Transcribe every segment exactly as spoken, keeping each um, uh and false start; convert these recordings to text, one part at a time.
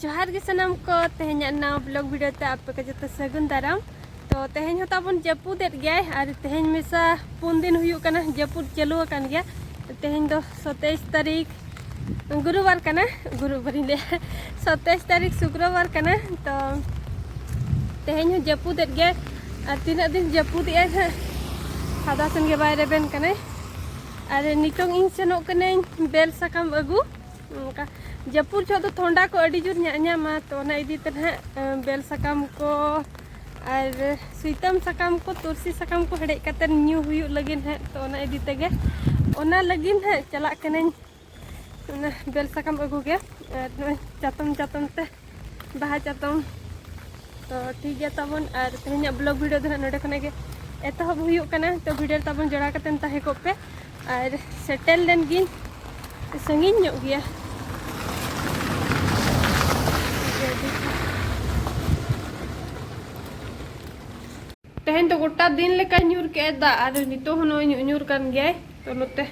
ᱡᱚᱦᱟᱨ ᱜᱮ ᱥᱟᱱᱟᱢ ᱠᱚ, ᱛᱮᱦᱮᱧᱟᱜ ᱱᱟᱣᱟ ᱵᱞᱚᱜ ᱵᱷᱤᱰᱤᱭᱳ ᱛᱮ ᱟᱯᱮ ᱠᱚ ᱡᱚᱛᱚ ᱥᱟᱹᱜᱩᱱ ᱫᱟᱨᱟᱢ᱾ ᱛᱚ ᱛᱮᱦᱮᱧ ᱦᱚᱸ ᱛᱟᱵᱚᱱ ᱡᱟᱹᱯᱩᱫ ᱮᱫ ᱜᱮᱭᱟᱭ, ᱟᱨ ᱛᱮᱦᱮᱧ ᱢᱮᱥᱟ ᱯᱩᱱ ᱫᱤᱱ ᱦᱩᱭᱩᱜ ᱠᱟᱱᱟ ᱡᱟᱹᱯᱩᱫ ᱪᱟᱹᱞᱩ ᱟᱠᱟᱱ ᱜᱮᱭᱟ᱾ ᱛᱮᱦᱮᱧ ᱫᱚ ᱥᱟᱛᱟᱭᱤᱥ ᱛᱟᱹᱨᱤᱠᱷ ᱜᱩᱨᱩᱵᱟᱨ ᱠᱟᱱᱟ, ᱜᱩᱨᱩᱵᱟᱨᱤᱧ ᱞᱟᱹᱭᱟ, ᱥᱟᱛᱟᱭᱤᱥ ᱛᱟᱹᱨᱤᱠᱷ ᱥᱩᱠᱨᱚᱵᱟᱨ ᱠᱟᱱᱟ᱾ ᱛᱚ ᱛᱮᱦᱮᱧ ᱦᱚᱸ ᱡᱟᱹᱯᱩᱫ ᱮᱫ ᱜᱮᱭᱟᱭ, ᱟᱨ ᱛᱤᱱᱟᱹᱜ ᱫᱤᱱ ᱡᱟᱹᱯᱩᱫ ᱮᱫᱟᱭ ᱱᱟᱦᱟᱜ, ᱯᱷᱟᱫᱟ ᱥᱮᱱ ᱜᱮ ᱵᱟᱭ ᱨᱮᱵᱮᱱ ᱠᱟᱱᱟᱭ᱾ ᱟᱨ ᱱᱤᱛᱚᱝ ᱤᱧ ᱥᱮᱱᱚᱜ ᱠᱟᱹᱱᱟᱹᱧ ᱵᱮᱞ ᱥᱟᱠᱟᱢ ᱟᱹᱜᱩ᱾ ᱚᱱᱠᱟ ᱡᱟᱹᱯᱩᱫ ᱡᱚᱦᱚᱜ ᱫᱚ ᱛᱷᱚᱱᱰᱟ ᱠᱚ ᱟᱹᱰᱤ ᱡᱳᱨ ᱧᱟᱧᱟᱢᱟ, ᱛᱚ ᱚᱱᱟ ᱤᱫᱤ ᱛᱮ ᱱᱟᱦᱟᱜ, ᱮ, ᱵᱮᱞ ᱥᱟᱠᱟᱢ ᱠᱚ ᱟᱨ ᱥᱩᱭᱛᱟᱹᱢ ᱥᱟᱠᱟᱢ ᱠᱚ, ᱛᱩᱨᱥᱤ ᱥᱟᱠᱟᱢ ᱠᱚ ᱦᱮᱰᱮᱡ ᱠᱟᱛᱮ ᱧᱩ ᱦᱩᱭᱩᱜ ᱞᱟᱹᱜᱤᱫ ᱱᱟᱦᱟᱜ, ᱛᱚ ᱚᱱᱟ ᱤᱫᱤ ᱛᱮᱜᱮ, ᱚᱱᱟ ᱞᱟᱹᱜᱤᱫ ᱱᱟᱦᱟᱜ ᱪᱟᱞᱟᱜ ᱠᱟᱹᱱᱟᱹᱧ ᱚᱱᱟ ᱵᱮᱞ ᱥᱟᱠᱟᱢ ᱟᱹᱜᱩ ᱜᱮ᱾ ᱟᱨ ᱱᱚᱜᱼᱚᱭ ᱪᱟᱛᱚᱢ ᱪᱟᱛᱚᱢ ᱛᱮ ᱵᱟᱦᱟ ᱪᱟᱛᱚᱢ᱾ ᱛᱚ ᱴᱷᱤᱠ ᱜᱮᱭᱟ ᱛᱟᱵᱚᱱ, ᱟᱨ ᱛᱮᱦᱮᱧᱟᱜ ᱵᱞᱚᱜ ᱵᱷᱤᱰᱤᱭᱳ ᱫᱚ ᱱᱟᱦᱟᱜ ᱱᱚᱰᱮ ᱠᱷᱚᱱᱟᱜ ᱜᱮ ᱮᱛᱚᱦᱚᱵ ᱦᱩᱭᱩᱜ ᱠᱟᱱᱟ᱾ ᱛᱚ ᱵᱷᱤᱰᱤᱭᱳ ᱨᱮ ᱛᱟᱵᱚᱱ ᱡᱚᱲᱟᱣ ᱠᱟᱛᱮᱱ ᱛᱟᱦᱮᱸ ᱠᱚᱜ ᱯᱮ, ᱟᱨ ᱥᱮᱴᱮᱨ ᱞᱮᱱ ᱜᱤᱧ ᱥᱟᱺᱜᱤᱧ ᱧᱚᱜ ᱜᱮᱭᱟ᱾ ᱛᱮᱦᱮᱧ ᱫᱚ ᱜᱚᱴᱟ ᱫᱤᱱ ᱞᱮᱠᱟ ᱧᱩᱨ ᱠᱮᱜᱼᱟᱭ ᱫᱟᱜ, ᱟᱨ ᱱᱤᱛᱚᱜ ᱦᱚᱸ ᱱᱚᱜᱼᱚᱭ ᱧᱩᱨ ᱠᱟᱱ ᱜᱮᱭᱟᱭ᱾ ᱛᱚ ᱱᱚᱛᱮ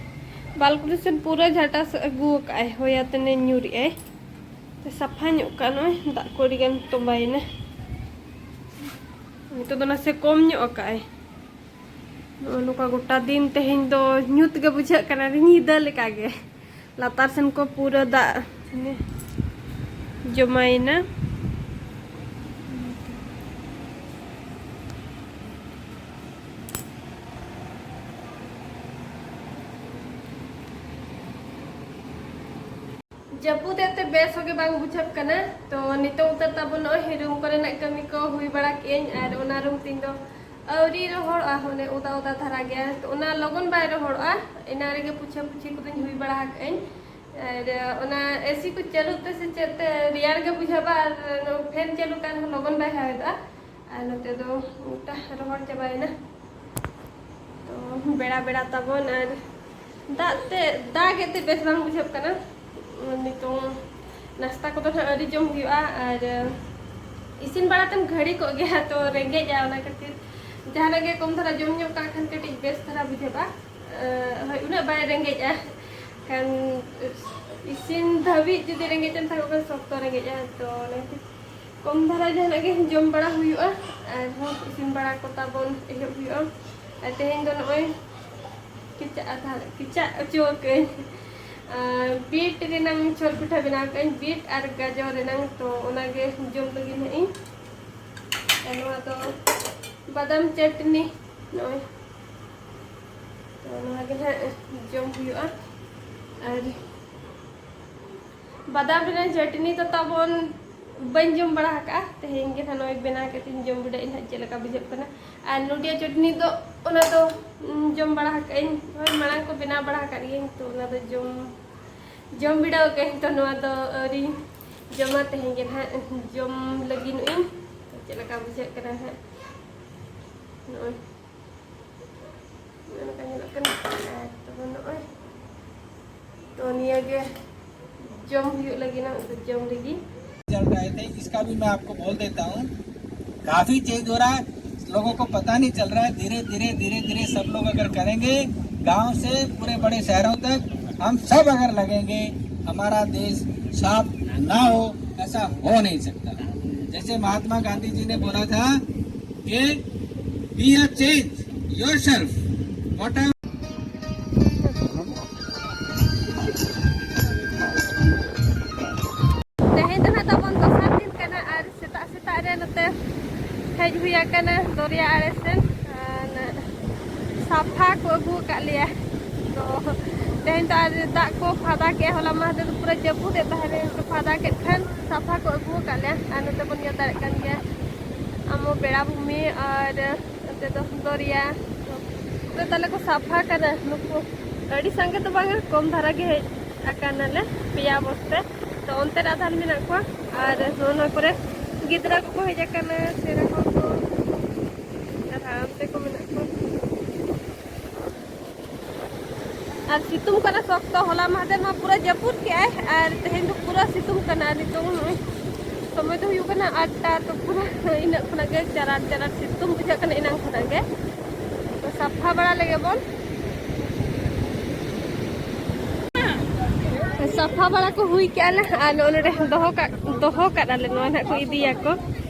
ᱵᱟᱞᱠᱚᱱᱤ ᱥᱮᱱ ᱯᱩᱨᱟᱹ ᱡᱷᱟᱴᱟ ᱥᱮᱫ ᱟᱹᱜᱩ ᱟᱠᱟᱜᱼᱟᱭ, ᱦᱚᱭ ᱟᱛᱮᱱᱮ ᱧᱩᱨᱮᱜᱼᱟᱭ᱾ ᱛᱚ ᱥᱟᱯᱷᱟ ᱧᱚᱜ ᱠᱟᱜ, ᱱᱚᱜᱼᱚᱭ ᱫᱟᱜ ᱠᱚ ᱟᱹᱰᱤ ᱜᱟᱱ ᱛᱚᱸᱵᱟᱭᱮᱱᱟ᱾ ᱱᱤᱛᱚᱜ ᱫᱚ ᱱᱟᱥᱮ ᱠᱚᱢ ᱧᱚᱜ ᱟᱠᱟᱜᱼᱟᱭ᱾ ᱱᱚᱜᱼᱚ ᱱᱚᱝᱠᱟ ᱜᱚᱴᱟ ᱫᱤᱱ ᱛᱮᱦᱮᱧ ᱫᱚ ᱧᱩᱛ ᱜᱮ ᱵᱩᱡᱷᱟᱹᱜ ᱠᱟᱱᱟ, ᱧᱤᱫᱟᱹ ᱞᱮᱠᱟ ᱜᱮ᱾ ᱞᱟᱛᱟᱨ ᱥᱮᱱ ᱠᱚ ᱯᱩᱨᱟᱹ ᱫᱟᱜ ᱡᱚᱢᱟᱭᱮᱱᱟ᱾ ᱡᱟᱹᱯᱩᱫ ᱮᱫ ᱛᱮ ᱵᱮᱥ ᱦᱚᱸ ᱜᱮ ᱵᱟᱝ ᱵᱩᱡᱷᱟᱹᱜ ᱠᱟᱱᱟ᱾ ᱛᱚ ᱱᱤᱛᱚᱝ ᱩᱛᱟᱹᱨ ᱛᱟᱵᱚᱱ ᱱᱚᱜᱼᱚᱭ ᱨᱩᱢ ᱠᱚᱨᱮᱱᱟᱜ ᱠᱟᱹᱢᱤ ᱠᱚ ᱦᱩᱭ ᱵᱟᱲᱟ ᱠᱮᱜᱼᱟᱹᱧ, ᱟᱨ ᱚᱱᱟ ᱨᱩᱢ ᱛᱤᱧ ᱫᱚ ᱟᱹᱣᱨᱤ ᱨᱚᱦᱚᱲᱚᱜᱼᱟ, ᱚᱱᱮ ᱚᱫᱟ ᱚᱫᱟ ᱫᱷᱟᱨᱟ ᱜᱮᱭᱟ᱾ ᱛᱚ ᱚᱱᱟ ᱞᱚᱜᱚᱱ ᱵᱟᱭ ᱨᱚᱦᱚᱲᱚᱜᱼᱟ, ᱮᱱᱟᱝ ᱨᱮᱜᱮ ᱯᱩᱪᱷᱟᱹ ᱯᱩᱪᱷᱤ ᱠᱚᱫᱚᱧ ᱦᱩᱭ ᱵᱟᱲᱟ ᱟᱠᱟᱜᱼᱟᱹᱧ᱾ ᱟᱨ ᱚᱱᱟ ᱮᱥᱤ ᱠᱚ ᱪᱟᱹᱞᱩ ᱛᱮ ᱥᱮ ᱪᱮᱫ ᱛᱮ ᱨᱮᱭᱟᱲ ᱜᱮ ᱵᱩᱡᱷᱟᱹᱜᱼᱟ, ᱟᱨ ᱯᱷᱮᱱ ᱪᱟᱹᱞᱩ ᱠᱟᱱ ᱨᱮᱦᱚᱸ ᱞᱚᱜᱚᱱ ᱵᱟᱭ ᱦᱟᱣᱮᱫᱚᱜᱼᱟ᱾ ᱟᱨ ᱱᱚᱛᱮ ᱫᱚ ᱜᱚᱴᱟ ᱨᱚᱦᱚᱲ ᱪᱟᱵᱟᱭᱮᱱᱟ᱾ ᱛᱚ ᱵᱮᱲᱟ ᱵᱮᱲᱟ ᱛᱟᱵᱚᱱ, ᱟᱨ ᱫᱟᱜ ᱛᱮ, ᱫᱟᱜ ᱮᱫ ᱛᱮ ᱵᱮᱥ ᱵᱟᱝ ᱵᱩᱡᱷᱟᱹᱜ ᱠᱟᱱᱟ᱾ ᱱᱤᱛᱚᱝ ᱱᱟᱥᱛᱟ ᱠᱚᱫᱚ ᱱᱟᱦᱟᱜ ᱟᱹᱣᱨᱤ ᱡᱚᱢ ᱦᱩᱭᱩᱜᱼᱟ, ᱟᱨ ᱤᱥᱤᱱ ᱵᱟᱲᱟ ᱛᱮᱢ ᱜᱷᱟᱹᱲᱤ ᱠᱚᱜ ᱜᱮᱭᱟ, ᱛᱚ ᱨᱮᱸᱜᱮᱡᱼᱟ, ᱚᱱᱟ ᱠᱷᱟᱹᱛᱤᱨ ᱡᱟᱦᱟᱱᱟᱜ ᱜᱮ ᱠᱚᱢ ᱫᱷᱟᱨᱟ ᱡᱚᱢ ᱧᱚᱜ ᱠᱟᱜ ᱠᱷᱟᱱ ᱠᱟᱹᱴᱤᱡ ᱵᱮᱥ ᱫᱷᱟᱨᱟ ᱵᱩᱡᱷᱟᱹᱜᱼᱟ᱾ ᱦᱳᱭ, ᱩᱱᱟᱹᱜ ᱵᱟᱭ ᱨᱮᱸᱜᱮᱡᱼᱟ ᱠᱷᱟᱱ᱾ ᱤᱥᱤᱱ ᱫᱷᱟᱹᱵᱤᱡ ᱡᱩᱫᱤ ᱨᱮᱸᱜᱮᱡ ᱮᱢ ᱛᱟᱦᱮᱸ ᱠᱚᱜ ᱠᱷᱟᱱ ᱥᱚᱠᱛᱚ ᱨᱮᱸᱜᱮᱡᱼᱟ, ᱛᱚ ᱚᱱᱟ ᱠᱷᱟᱹᱛᱤᱨ ᱠᱚᱢ ᱫᱷᱟᱨᱟ ᱡᱟᱦᱟᱱᱟᱜ ᱜᱮ ᱡᱚᱢ ᱵᱟᱲᱟ ᱦᱩᱭᱩᱜᱼᱟ᱾ ᱟᱨᱦᱚᱸ ᱤᱥᱤᱱ ᱵᱟᱲᱟ ᱠᱚ ᱛᱟᱵᱚᱱ ᱮᱦᱚᱵ ᱦᱩᱭᱩᱜᱼᱟ᱾ ᱟᱨ ᱛᱮᱦᱮᱧ ᱫᱚ ᱱᱚᱜᱼᱚᱭ ᱠᱮᱪᱟᱜ ᱟᱫᱷᱟ ᱠᱮᱪᱟᱜ ᱦᱚᱪᱚ ᱟᱠᱟᱫᱟᱹᱧ᱾ ᱟᱨ ᱵᱤᱴ ᱨᱮᱱᱟᱝ ᱪᱷᱚᱞ ᱯᱤᱴᱷᱟᱹ ᱵᱮᱱᱟᱣ ᱟᱠᱟᱫᱟᱹᱧ, ᱵᱤᱴ ᱟᱨ ᱜᱟᱡᱚᱨ ᱨᱮᱱᱟᱝ, ᱛᱚ ᱚᱱᱟᱜᱮ ᱡᱚᱢ ᱞᱟᱹᱜᱤᱫ ᱱᱟᱦᱟᱜ ᱤᱧ᱾ ᱟᱨ ᱱᱚᱣᱟ ᱫᱚ ᱵᱟᱫᱟᱢ ᱪᱟᱴᱱᱤ, ᱱᱚᱜᱼᱚᱭ᱾ ᱛᱚ ᱱᱚᱣᱟ ᱜᱮ ᱱᱟᱦᱟᱜ ᱡᱚᱢ ᱦᱩᱭᱩᱜᱼᱟ᱾ ᱟᱨ ᱵᱟᱫᱟᱢ ᱨᱮᱱᱟᱜ ᱪᱟᱴᱱᱤ ᱫᱚ ᱛᱟᱵᱚᱱ ᱵᱟᱹᱧ ᱡᱚᱢ ᱵᱟᱲᱟ ᱟᱠᱟᱫᱼᱟ, ᱛᱮᱦᱮᱧ ᱜᱮ ᱱᱟᱦᱟᱜ ᱱᱚᱜᱼᱚᱭ ᱵᱮᱱᱟᱣ ᱠᱟᱛᱮ ᱤᱧ ᱡᱚᱢ ᱵᱤᱰᱟᱹᱣ ᱤᱧ ᱦᱟᱸᱜ ᱪᱮᱫ ᱞᱮᱠᱟ ᱵᱩᱡᱷᱟᱹᱜ ᱠᱟᱱᱟ᱾ ᱟᱨ ᱱᱚᱰᱤᱭᱟ ᱪᱟᱴᱱᱤ ᱫᱚ ᱚᱱᱟ ᱫᱚ, ᱩᱸ, ᱡᱚᱢ ᱵᱟᱲᱟ ᱟᱠᱟᱫ ᱟᱹᱧ, ᱦᱳᱭ, ᱢᱟᱲᱟᱝ ᱠᱚ ᱵᱮᱱᱟᱣ ᱵᱟᱲᱟ ᱟᱠᱟᱫ ᱜᱤᱭᱟᱹᱧ, ᱛᱚ ᱚᱱᱟ ᱫᱚ ᱡᱚᱢ ᱡᱚᱢ ᱵᱤᱰᱟᱹᱣ ᱟᱠᱟᱫ ᱟᱹᱧ᱾ ᱛᱚ ᱱᱚᱣᱟ ᱫᱚ ᱟᱹᱣᱨᱤ ᱡᱚᱢᱟ, ᱛᱮᱦᱮᱧ ᱜᱮ ᱱᱟᱦᱟᱜ ᱡᱚᱢ ᱞᱟᱹᱜᱤᱫ ᱱᱚᱜᱼᱤᱧ᱾ ᱛᱚ ᱪᱮᱫ ᱞᱮᱠᱟ ᱵᱩᱡᱷᱟᱹᱜ ᱠᱟᱱᱟ ᱦᱟᱸᱜ? ᱱᱚᱜᱼᱚᱭ ᱱᱚᱜᱼᱚ ᱱᱚᱝᱠᱟ ᱧᱮᱞᱚᱜ ᱠᱟᱱᱟ᱾ ᱟᱨ ᱛᱚᱵᱮ ᱱᱚᱜᱼᱚᱭ, ᱛᱚ ᱱᱤᱭᱟᱹ ᱜᱮ ᱡᱚᱢ ᱦᱩᱭᱩᱜ ᱞᱟᱹᱜᱤᱫ, ᱱᱚᱜᱼᱚᱭ ᱡᱚᱢ ᱞᱟᱹᱜᱤᱫ᱾ चल रहे थे, इसका भी मैं आपको बोल देता हूँ। काफी चेंज हो रहा है, लोगों को पता नहीं चल रहा है। धीरे धीरे धीरे धीरे सब लोग अगर करेंगे, गांव से पूरे बड़े शहरों तक हम सब अगर लगेंगे, हमारा देश साफ ना हो, ऐसा हो नहीं सकता। जैसे महात्मा गांधी जी ने बोला था कि be a change yourself, whatever। ᱛᱮᱦᱮᱧ ᱫᱚ ᱱᱟᱦᱟᱜ ᱛᱟᱵᱚᱱ ᱫᱚᱥᱟᱨ ᱫᱤᱱ ᱠᱟᱱᱟ ᱟᱨ ᱥᱮᱛᱟᱜ ᱥᱮᱛᱟᱜ ᱨᱮ ᱱᱚᱛᱮ ᱦᱮᱡ ᱦᱩᱭ ᱟᱠᱟᱱᱟ ᱫᱚᱨᱭᱟ ᱟᱲᱮ ᱥᱮᱱ᱾ ᱟᱨ ᱥᱟᱯᱷᱟ ᱠᱚ ᱟᱹᱜᱩ ᱟᱠᱟᱫ ᱞᱮᱭᱟ᱾ ᱛᱚ ᱛᱮᱦᱮᱧ ᱫᱚ ᱟᱨ ᱫᱟᱜ ᱠᱚ ᱯᱷᱟᱫᱟ ᱠᱮᱫᱼᱟ, ᱦᱚᱞᱟ ᱢᱟᱦᱫᱮᱨ ᱫᱚ ᱯᱩᱨᱟᱹ ᱡᱟᱹᱯᱩᱫ ᱮᱫ ᱛᱟᱦᱮᱸ, ᱛᱮᱦᱮᱧ ᱫᱚ ᱯᱷᱟᱫᱟ ᱠᱮᱫ ᱠᱷᱟᱱ ᱥᱟᱯᱷᱟ ᱠᱚ ᱟᱹᱜᱩ ᱟᱠᱟᱫ ᱞᱮᱭᱟ᱾ ᱟᱨ ᱱᱚᱛᱮ ᱵᱚᱱ ᱧᱮᱞ ᱫᱟᱲᱮᱭᱟᱜ ᱠᱟᱱ ᱜᱮᱭᱟ ᱟᱢ ᱵᱮᱲᱟ ᱵᱷᱩᱢᱤ ᱟᱨ ᱱᱚᱛᱮ ᱫᱚ ᱫᱚᱨᱭᱟ᱾ ᱛᱚ ᱛᱟᱦᱞᱮ ᱠᱚ ᱥᱟᱯᱷᱟ ᱠᱟᱱᱟ ᱱᱩᱠᱩ, ᱟᱹᱰᱤ ᱥᱟᱸᱜᱮ ᱫᱚ ᱵᱟᱝᱟ, ᱠᱚᱢ ᱫᱷᱟᱨᱟ ᱜᱮ ᱦᱮᱡ ᱟᱠᱟᱱᱟᱞᱮ, ᱯᱮᱭᱟ ᱵᱚᱥᱛᱮ᱾ ᱛᱚ ᱚᱱᱛᱮ ᱨᱮ ᱟᱫᱷᱟᱱ ᱢᱮᱱᱟᱜ ᱠᱚᱣᱟ ᱟᱨ ᱱᱚᱜᱼᱚ ᱱᱚᱣᱟ ᱠᱚᱨᱮ ᱜᱤᱫᱽᱨᱟᱹ ᱠᱚᱠᱚ ᱦᱮᱡ ᱟᱠᱟᱱᱟ, ᱥᱮᱬᱟ ᱦᱚᱲ ᱠᱚ ᱟᱨ ᱦᱟᱲᱟᱢ ᱛᱮᱠᱚ ᱢᱮᱱᱟᱜ ᱠᱚᱣᱟ᱾ ᱟᱨ ᱥᱤᱛᱩᱝ ᱠᱟᱱᱟ ᱥᱚᱠᱛᱚ, ᱦᱚᱞᱟ ᱢᱟᱦᱫᱮᱨ ᱢᱟ ᱯᱩᱨᱟᱹ ᱡᱟᱹᱯᱩᱫ ᱠᱮᱜᱼᱟᱭ ᱟᱨ ᱛᱮᱦᱮᱧ ᱫᱚ ᱯᱩᱨᱟᱹ ᱥᱤᱛᱩᱝ ᱠᱟᱱᱟ᱾ ᱟᱨ ᱱᱤᱛᱚᱝ ᱱᱚᱜᱼᱚᱭ ᱥᱚᱢᱚᱭ ᱫᱚ ᱦᱩᱭᱩᱜ ᱠᱟᱱᱟ ᱟᱴᱴᱟ, ᱛᱚ ᱯᱩᱨᱟᱹ ᱤᱱᱟᱹᱜ ᱠᱷᱚᱱᱟᱜ ᱜᱮ ᱪᱟᱨᱟᱴ ᱪᱟᱨᱟᱴ ᱥᱤᱛᱩᱝ ᱵᱩᱡᱷᱟᱹᱜ ᱠᱟᱱᱟ ᱮᱱᱟᱝ ᱠᱷᱚᱱᱟᱜ ᱜᱮ᱾ ᱛᱚ ᱥᱟᱯᱷᱟ ᱵᱟᱲᱟ ᱞᱮᱜᱮ ᱵᱚᱱ᱾ ᱥᱟᱯᱷᱟ ᱵᱟᱲᱟ ᱠᱚ ᱦᱩᱭ ᱠᱮᱜᱼᱟ ᱞᱮ, ᱟᱨ ᱱᱚᱜᱼᱚ ᱱᱚᱰᱮ ᱫᱚᱦᱚ ᱠᱟᱜ, ᱫᱚᱦᱚ ᱠᱟᱜᱼᱟ ᱞᱮ, ᱱᱚᱣᱟ ᱱᱟᱜ ᱠᱚ ᱤᱫᱤᱭᱟᱠᱚ᱾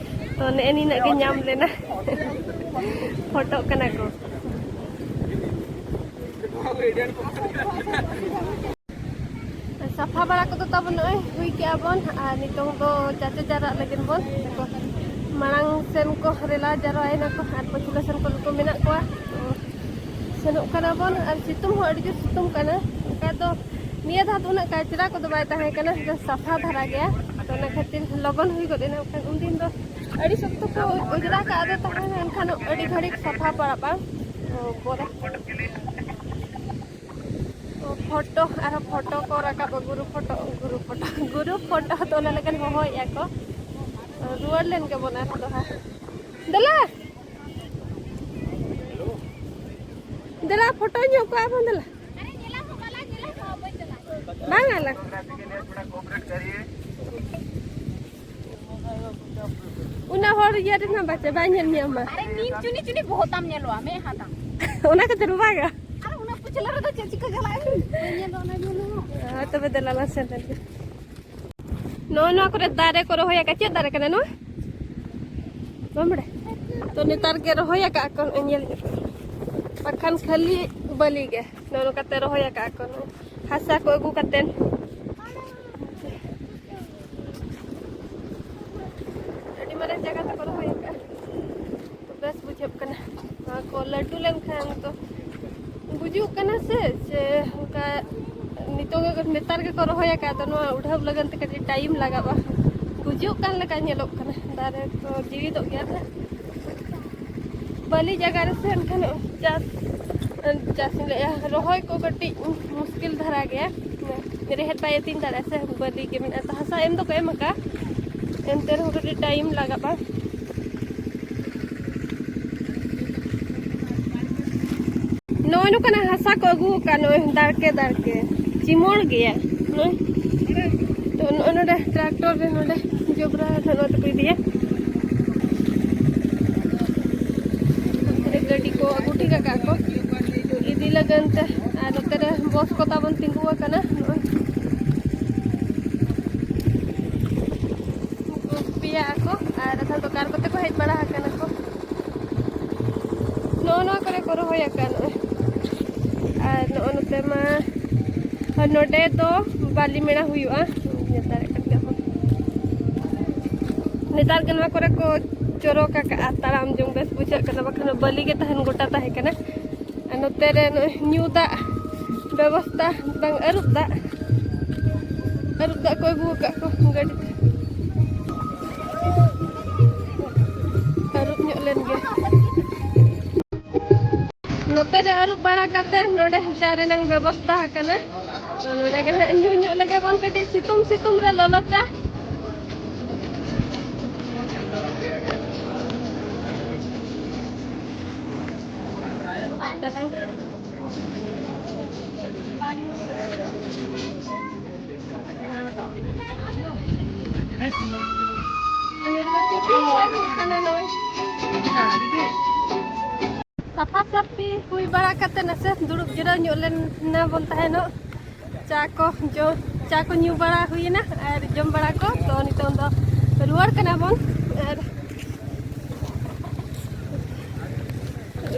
ᱛᱚ ᱱᱮᱜᱼᱮ ᱱᱤᱱᱟᱹᱜ ᱜᱮ ᱧᱟᱢ ᱞᱮᱱᱟ᱾ ᱯᱷᱳᱴᱳᱜ ᱠᱟᱱᱟ ᱠᱚ᱾ ᱥᱟᱯᱷᱟ ᱵᱟᱲᱟ ᱠᱚᱫᱚ ᱛᱟᱵᱚᱱ ᱱᱚᱜᱼᱚᱭ ᱦᱩᱭ ᱠᱮᱜᱼᱟ ᱵᱚᱱ, ᱟᱨ ᱱᱤᱛᱚᱝ ᱫᱚ ᱪᱟᱪᱟ ᱡᱟᱣᱨᱟᱜ ᱞᱟᱹᱜᱤᱫ ᱵᱚᱱ᱾ ᱢᱟᱲᱟᱝ ᱥᱮᱱ ᱠᱚ ᱨᱮᱞᱟ ᱡᱟᱣᱨᱟᱭᱮᱱᱟ ᱠᱚ, ᱟᱨ ᱯᱟᱹᱪᱷᱞᱟᱹ ᱥᱮᱱ ᱠᱚ ᱱᱩᱠᱩ ᱢᱮᱱᱟᱜ ᱠᱚᱣᱟ᱾ ᱥᱮᱱᱚᱜ ᱠᱟᱱᱟ ᱵᱚᱱ, ᱟᱨ ᱥᱤᱛᱩᱝ ᱦᱚᱸ ᱟᱹᱰᱤ ᱡᱳᱨ ᱥᱤᱛᱩᱝ ᱠᱟᱱᱟ᱾ ᱚᱱᱠᱟ ᱫᱚ ᱱᱤᱭᱟᱹ ᱫᱷᱟᱣ ᱫᱚ ᱩᱱᱟᱹᱜ ᱠᱟᱪᱨᱟ ᱠᱚᱫᱚ ᱵᱟᱭ ᱛᱟᱦᱮᱸ ᱠᱟᱱᱟ, ᱥᱟᱯᱷᱟ ᱫᱷᱟᱨᱟ ᱜᱮᱭᱟ᱾ ᱛᱚ ᱚᱱᱟ ᱠᱷᱟᱹᱛᱤᱨ ᱞᱚᱜᱚᱱ ᱦᱩᱭ ᱜᱚᱫ ᱮᱱᱟ, ᱵᱟᱠᱷᱟᱱ ᱩᱱᱫᱤᱱ ᱫᱚ ᱟᱹᱰᱤ ᱥᱚᱠᱛᱚ ᱠᱚ ᱚᱡᱽᱨᱟ ᱠᱟᱜᱼᱟ, ᱟᱫᱚ ᱛᱟᱦᱮᱸ ᱮᱱᱠᱷᱟᱱ ᱟᱹᱰᱤ ᱜᱷᱟᱹᱲᱤᱡ ᱥᱟᱯᱷᱟ ᱯᱟᱲᱟᱜᱼᱟ᱾ ᱚ, ᱯᱚᱨᱮ᱾ ᱚ, ᱯᱷᱳᱴᱳ, ᱟᱨᱦᱚᱸ ᱯᱷᱳᱴᱳ ᱠᱚ ᱨᱟᱠᱟᱵᱼᱟ, ᱜᱩᱨᱩ ᱯᱷᱳᱴᱳ, ᱜᱩᱨᱩ ᱯᱷᱳᱴᱳ, ᱜᱩᱨᱩ ᱯᱷᱳᱴᱳ ᱛᱚ ᱚᱱᱟ ᱞᱟᱹᱜᱤᱫ ᱦᱚᱦᱚᱭᱮᱫᱼᱟ ᱠᱚ᱾ ᱨᱩᱣᱟᱹᱲ ᱞᱮᱱ ᱜᱮᱵᱚᱱ ᱟᱨᱦᱚᱸ ᱫᱚᱦᱲᱟ᱾ ᱫᱮᱞᱟ, ᱫᱮᱞᱟ, ᱯᱷᱳᱴᱳ ᱧᱚᱜ ᱠᱚᱣᱟ ᱵᱚᱱ, ᱫᱮᱞᱟ᱾ ᱵᱟᱝ ᱟᱞᱟᱝ᱾ ᱚᱱᱟ ᱦᱚᱲ ᱤᱭᱟᱹ ᱨᱮᱢᱟ ᱵᱟᱪᱮ, ᱵᱟᱭ ᱧᱮᱞ ᱢᱮᱭᱟ ᱢᱟ᱾ ᱟᱨᱮ ᱱᱤᱢ ᱪᱩᱱᱤ ᱪᱩᱱᱤ ᱵᱚᱦᱚᱜ ᱛᱟᱢ ᱧᱮᱞᱚᱜᱼᱟ, ᱢᱮᱫᱦᱟ ᱛᱟᱢ᱾ ᱚᱱᱟ ᱠᱷᱟᱹᱛᱤᱨ ᱵᱟᱝᱟ᱾ ᱟᱨ ᱚᱱᱟ ᱯᱩᱪᱷᱞᱟᱹ ᱨᱮᱫᱚ ᱪᱮᱫ ᱪᱤᱠᱟᱹ ᱪᱟᱞᱟᱜᱼᱟ? ᱵᱟᱹᱧ ᱧᱮᱞ ᱫᱚ ᱚᱱᱟ ᱧᱮᱞ ᱦᱚᱸ᱾ ᱦᱳᱭ, ᱛᱚᱵᱮ ᱫᱮᱞᱟ ᱞᱟᱝ ᱥᱮᱱ ᱞᱮᱱ ᱜᱮ᱾ ᱱᱚᱜᱼᱚ ᱱᱚᱣᱟ ᱠᱚᱨᱮ ᱫᱟᱨᱮ ᱠᱚ ᱨᱚᱦᱚᱭ ᱟᱠᱟᱫ᱾ ᱪᱮᱫ ᱫᱟᱨᱮ ᱠᱟᱱᱟ ᱱᱚᱣᱟ? ᱵᱟᱢᱵᱲᱮ᱾ ᱛᱚ ᱱᱮᱛᱟᱨ ᱜᱮ ᱨᱚᱦᱚᱭ ᱟᱠᱟᱫ ᱠᱚ, ᱱᱚᱜᱼᱚᱭ ᱧᱮᱞ ᱧᱚᱜ ᱯᱮ᱾ ᱵᱟᱠᱷᱟᱱ ᱠᱷᱟᱹᱞᱤ ᱵᱟᱹᱞᱤ ᱜᱮ᱾ ᱱᱚᱜᱼᱚ ᱱᱚᱝᱠᱟᱛᱮ ᱨᱚᱦᱚᱭ ᱟᱠᱟᱫ ᱠᱚ, ᱱᱚᱜᱼᱚᱭ ᱦᱟᱥᱟ ᱠᱚ ᱟᱹᱜᱩ ᱠᱟᱛᱮᱱ᱾ ᱟᱹᱰᱤ ᱢᱟᱨᱟᱝ ᱡᱟᱭᱜᱟ ᱛᱮᱠᱚ ᱨᱚᱦᱚᱭ ᱟᱠᱟᱫᱼᱟ᱾ ᱛᱚ ᱵᱮᱥ ᱵᱩᱡᱷᱟᱹᱜ ᱠᱟᱱᱟ᱾ ᱱᱚᱣᱟ ᱠᱚ ᱞᱟᱹᱴᱩ ᱞᱮᱱᱠᱷᱟᱱ ᱛᱚ ᱵᱩᱡᱩᱜ ᱠᱟᱱᱟ ᱥᱮ, ᱥᱮ ᱚᱱᱠᱟ ᱱᱤᱛᱚᱜ ᱜᱮ, ᱱᱮᱛᱟᱨ ᱜᱮᱠᱚ ᱨᱚᱦᱚᱭ ᱟᱠᱟᱫ, ᱟᱫᱚ ᱱᱚᱣᱟ ᱩᱰᱷᱟᱹᱣ ᱞᱟᱹᱜᱤᱫ ᱛᱮ ᱠᱟᱹᱴᱤᱡ ᱴᱟᱭᱤᱢ ᱞᱟᱜᱟᱜᱼᱟ᱾ ᱜᱩᱡᱩᱜ ᱠᱟᱱ ᱞᱮᱠᱟ ᱧᱮᱞᱚᱜ ᱠᱟᱱᱟ ᱫᱟᱨᱮ ᱠᱚ, ᱡᱤᱣᱤᱫᱚᱜ ᱜᱮᱭᱟ ᱥᱮ᱾ ᱵᱟᱹᱞᱤ ᱡᱟᱭᱜᱟ ᱨᱮ ᱥᱮ ᱮᱱᱠᱷᱟᱱ ᱪᱟᱥ, ᱪᱟᱥ ᱤᱧ ᱞᱟᱹᱭᱮᱜᱼᱟ, ᱨᱚᱦᱚᱭ ᱠᱚ ᱠᱟᱹᱴᱤᱡ ᱢᱩᱥᱠᱤᱞ ᱫᱷᱟᱨᱟ ᱜᱮᱭᱟ᱾ ᱨᱮᱦᱮᱫ ᱵᱟᱭ ᱟᱹᱛᱤᱧ ᱫᱟᱲᱮᱭᱟᱜᱼᱟ ᱥᱮ, ᱵᱟᱹᱞᱤ ᱜᱮ ᱢᱮᱱᱟᱜᱼᱟ᱾ ᱛᱚ ᱦᱟᱥᱟ ᱮᱢ ᱫᱚᱠᱚ ᱮᱢ ᱟᱠᱟᱫ, ᱮᱱᱛᱮ ᱨᱮᱦᱚᱸ ᱠᱟᱹᱴᱤᱡ ᱴᱟᱭᱤᱢ ᱞᱟᱜᱟᱜᱼᱟ᱾ ᱱᱚᱜᱼᱚᱭ ᱱᱚᱝᱠᱟᱱᱟᱜ ᱦᱟᱥᱟ ᱠᱚ ᱟᱹᱜᱩ ᱟᱠᱟᱫ, ᱱᱚᱜᱼᱚᱭ ᱫᱟᱨᱠᱮ ᱫᱟᱨᱠᱮ ᱪᱤᱢᱚᱲ ᱜᱮᱭᱟ ᱱᱚᱜᱼᱚᱭ᱾ ᱛᱚ ᱱᱚᱜᱼᱚᱭ ᱱᱚᱰᱮ ᱴᱨᱟᱠᱴᱚᱨ ᱨᱮ ᱱᱚᱰᱮ ᱡᱚᱵᱽᱨᱟ ᱱᱚᱜᱼᱚᱭ ᱛᱮᱠᱚ ᱤᱫᱤᱭᱟ᱾ ᱱᱚᱛᱮ ᱨᱮ ᱜᱟᱹᱰᱤ ᱠᱚ ᱟᱹᱜᱩ ᱴᱷᱤᱠ ᱟᱠᱟᱫ ᱠᱚ ᱤᱫᱤ ᱞᱟᱹᱜᱤᱫ ᱛᱮ, ᱟᱨ ᱱᱚᱛᱮ ᱨᱮ ᱵᱚᱥ ᱠᱚ ᱛᱟᱵᱚᱱ ᱛᱤᱸᱜᱩ ᱟᱠᱟᱱᱟ ᱱᱚᱜᱼᱚᱭ᱾ ᱯᱮᱭᱟ ᱟᱠᱚ, ᱟᱨ ᱟᱫᱷᱟ ᱫᱚ ᱠᱟᱨ ᱠᱚᱛᱮ ᱠᱚ ᱦᱮᱡ ᱵᱟᱲᱟ ᱟᱠᱟᱱᱟ ᱠᱚ᱾ ᱱᱚᱜᱼᱚ ᱱᱚᱣᱟ ᱠᱚᱨᱮ ᱠᱚ ᱨᱚᱦᱚᱭ ᱟᱠᱟᱫ ᱱᱚᱜᱼᱚᱭ᱾ ᱟᱨ ᱱᱚᱜᱼᱚ ᱱᱚᱛᱮ ᱢᱟ ᱟᱨ ᱱᱚᱰᱮ ᱫᱚ ᱵᱟᱹᱞᱤ ᱢᱮᱞᱟ ᱦᱩᱭᱩᱜᱼᱟ᱾ ᱧᱮᱞ ᱫᱟᱲᱮᱭᱟᱜ ᱠᱟᱱ ᱜᱮᱭᱟ ᱵᱚᱱ᱾ ᱱᱮᱛᱟᱨ ᱜᱮ ᱱᱚᱣᱟ ᱠᱚᱨᱮ ᱠᱚ ᱪᱚᱨᱚᱠ ᱟᱠᱟᱫᱼᱟ, ᱛᱟᱲᱟᱢ ᱡᱚᱝ ᱵᱮᱥ ᱵᱩᱡᱷᱟᱹᱜ ᱠᱟᱱᱟ, ᱵᱟᱠᱷᱟᱱ ᱫᱚ ᱵᱟᱹᱞᱤ ᱜᱮ ᱛᱟᱦᱮᱱ ᱜᱚᱴᱟ ᱛᱟᱦᱮᱸ ᱠᱟᱱᱟ᱾ ᱟᱨ ᱱᱚᱛᱮ ᱨᱮ ᱱᱚᱜᱼᱚᱭ ᱧᱩ ᱫᱟᱜ ᱵᱮᱵᱚᱥᱛᱟ, ᱵᱟᱝ ᱟᱹᱨᱩᱵ ᱫᱟᱜ, ᱟᱹᱨᱩᱵ ᱫᱟᱜ ᱠᱚ ᱟᱹᱜᱩ ᱟᱠᱟᱫ ᱠᱚ ᱜᱟᱹᱰᱤ ᱛᱮ᱾ ᱟᱹᱨᱩᱵ ᱧᱚᱜ ᱞᱮᱱ ᱜᱮ᱾ ᱱᱚᱛᱮ ᱨᱮ ᱟᱹᱨᱩᱵ ᱵᱟᱲᱟ ᱠᱟᱛᱮ ᱱᱚᱰᱮ ᱪᱟ ᱨᱮᱱᱟᱝ ᱵᱮᱵᱚᱥᱛᱟ ᱟᱠᱟᱱᱟ᱾ ᱛᱚ ᱱᱚᱰᱮ ᱜᱮ ᱱᱟᱦᱟᱜ ᱧᱩ ᱧᱚᱜ ᱞᱮᱜᱮ ᱵᱚᱱ ᱠᱟᱹᱴᱤᱡ ᱥᱤᱛᱩᱝ ᱥᱤᱛᱩᱝ ᱨᱮ ᱞᱚᱞᱚ ᱪᱟ᱾ ᱥᱟᱯᱷᱟ ᱥᱟᱹᱯᱷᱤ ᱦᱩᱭ ᱵᱟᱲᱟ ᱠᱟᱛᱮ ᱱᱟᱥᱮ ᱫᱩᱲᱩᱵ ᱡᱤᱨᱟᱹᱣ ᱧᱚᱜ ᱞᱮᱱᱟ ᱵᱚᱱ ᱛᱟᱦᱮᱱᱚᱜ᱾ ᱪᱟ ᱠᱚ ᱡᱚ-, ᱪᱟ ᱠᱚ ᱧᱩ ᱵᱟᱲᱟ ᱦᱩᱭᱮᱱᱟ ᱟᱨ ᱡᱚᱢ ᱵᱟᱲᱟ ᱠᱚ᱾ ᱛᱚ ᱱᱤᱛᱚᱝ ᱫᱚ ᱨᱩᱣᱟᱹᱲ ᱠᱟᱱᱟ ᱵᱚᱱ᱾ ᱟᱨ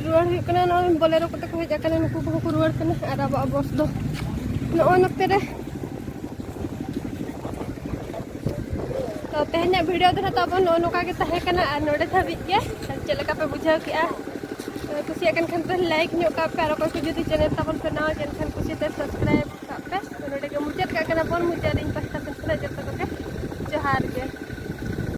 ᱨᱩᱣᱟᱹᱲ ᱦᱩᱭᱩᱜ ᱠᱟᱱᱟ᱾ ᱱᱚᱜᱼᱚᱭ ᱵᱚᱞᱮᱨᱳ ᱠᱚᱛᱮ ᱠᱚ ᱦᱮᱡ ᱟᱠᱟᱱᱟ, ᱱᱩᱠᱩ ᱠᱚᱦᱚᱸ ᱠᱚ ᱨᱩᱣᱟᱹᱲ ᱠᱟᱱᱟ᱾ ᱟᱨ ᱟᱵᱚᱣᱟᱜ ᱵᱚᱥ ᱫᱚ ᱱᱚᱜᱼᱚᱭ ᱱᱚᱛᱮ ᱨᱮ᱾ ᱛᱚ ᱛᱮᱦᱮᱧᱟᱜ ᱵᱷᱤᱰᱤᱭᱳ ᱫᱚ ᱱᱟᱦᱟᱜ ᱛᱟᱵᱚᱱ ᱱᱚᱜᱼᱚ ᱱᱚᱝᱠᱟ ᱜᱮ ᱛᱟᱦᱮᱸ ᱠᱟᱱᱟ᱾ ᱟᱨ ᱱᱚᱰᱮ ᱫᱷᱟᱹᱵᱤᱡ ᱜᱮ᱾ ᱟᱨ ᱪᱮᱫ ᱞᱮᱠᱟ ᱯᱮ ᱵᱩᱡᱷᱟᱹᱣ ᱠᱮᱜᱼᱟ? ᱠᱩᱥᱤᱭᱟᱜ ᱠᱟᱱ ᱠᱷᱟᱱ ᱯᱮ ᱞᱟᱭᱤᱠ ᱧᱚᱜ ᱠᱟᱜ ᱯᱮ, ᱟᱨ ᱚᱠᱚᱭ ᱠᱚ ᱡᱩᱫᱤ ᱪᱮᱱᱮᱞ ᱛᱟᱵᱚᱱ ᱯᱮ ᱱᱟᱣᱟ ᱜᱮ ᱮᱱᱠᱷᱟᱱ ᱠᱩᱥᱤᱛᱮ ᱥᱟᱵᱥᱠᱨᱟᱭᱤᱵ ᱠᱟᱜ ᱯᱮ᱾ ᱛᱚ ᱱᱚᱰᱮ ᱜᱮ ᱢᱩᱪᱟᱹᱫ ᱠᱟᱜ ᱠᱟᱱᱟ ᱵᱚᱱ᱾ ᱢᱩᱪᱟᱹᱫ ᱨᱮ ᱤᱧ ᱯᱟᱥᱴᱟ ᱥᱮᱫ ᱠᱷᱚᱱᱟᱜ ᱡᱚᱛᱚ ᱠᱚᱜᱮ ᱡᱚᱦᱟᱨ ᱜᱮ᱾